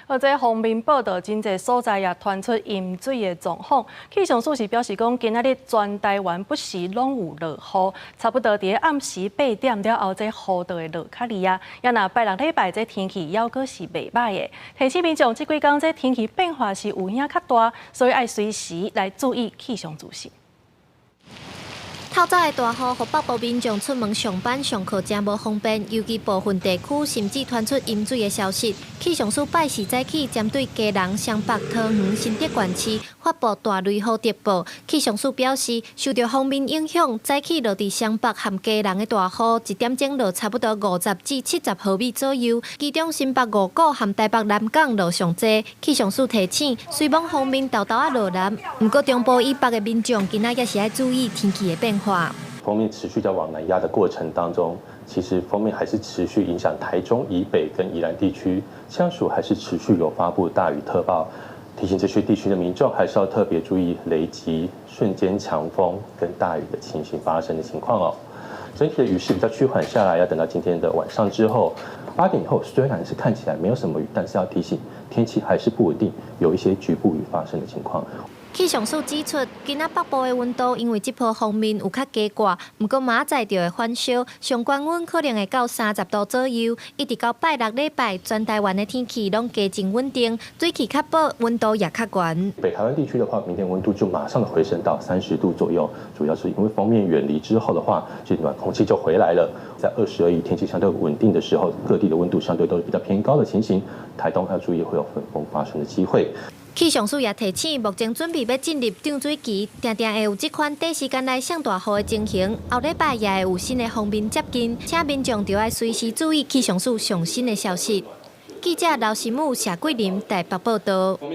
而這鋒面報道，真濟所在也傳出淹水的狀況。氣象署是表示講，今仔日全台灣不時攏有落雨，差不多佇暗時8點了後，這雨就會落較厲啊。也若拜六禮拜，這天氣猶閣是袂䆀的。提醒民眾，這幾工這天氣變化是有影較大，所以愛隨時來注意氣象資訊。透早的大雨，予北部民眾出門上班上課誠無方便，尤其部分地區甚至傳出淹水的消息。氣象署拜四早起針對基隆、雙北、桃園、新竹縣市發布大雷雨特報。氣象署表示，受著鋒面影響，早起落佇雙北和基隆的大雨，一點鐘落差不多50至70毫米左右。其中新北五股和台北南港落上濟。氣象署提醒，雖罔鋒面沓沓仔落南，毋過中部以北的民眾今仔也是愛注意天氣的變化。鋒面持續在往南壓的過程當中，其實鋒面還是持續影響台中以北跟宜蘭地區，氣象署還是持續有發布大雨特報，提醒這些地區的民眾還是要特別注意雷擊、瞬間強風跟大雨的情形發生的情況哦。整體的雨勢比較趨緩下來，要等到今天的晚上之後，8點以後雖然是看起來沒有什麼雨，但是要提醒天氣還是不穩定，有一些局部雨發生的情況。氣象署指出，今仔北部的溫度因為這波鋒面有較低掛，毋過明仔載就會反燒，上懸溫可能會到30度左右。一直到拜六禮拜，全台灣的天氣攏加真穩定，水氣較薄，溫度也較懸。北台灣地區的話，明天溫度就馬上回升到30度左右，主要是因為鋒面遠離之後的話，這暖空氣就回來了。在22日天氣相對穩定的時候，各地的溫度相對都是比較偏高的情形，台東要注意會有焚風發生的機會。氣象署也提醒，目前準備欲進入漲水期，定定會有這款短時間內上大雨的情形。後禮拜也會有新的鋒面接近，請民眾著愛隨時注意氣象署上新的消息。記者劉新武、謝桂林台北報道。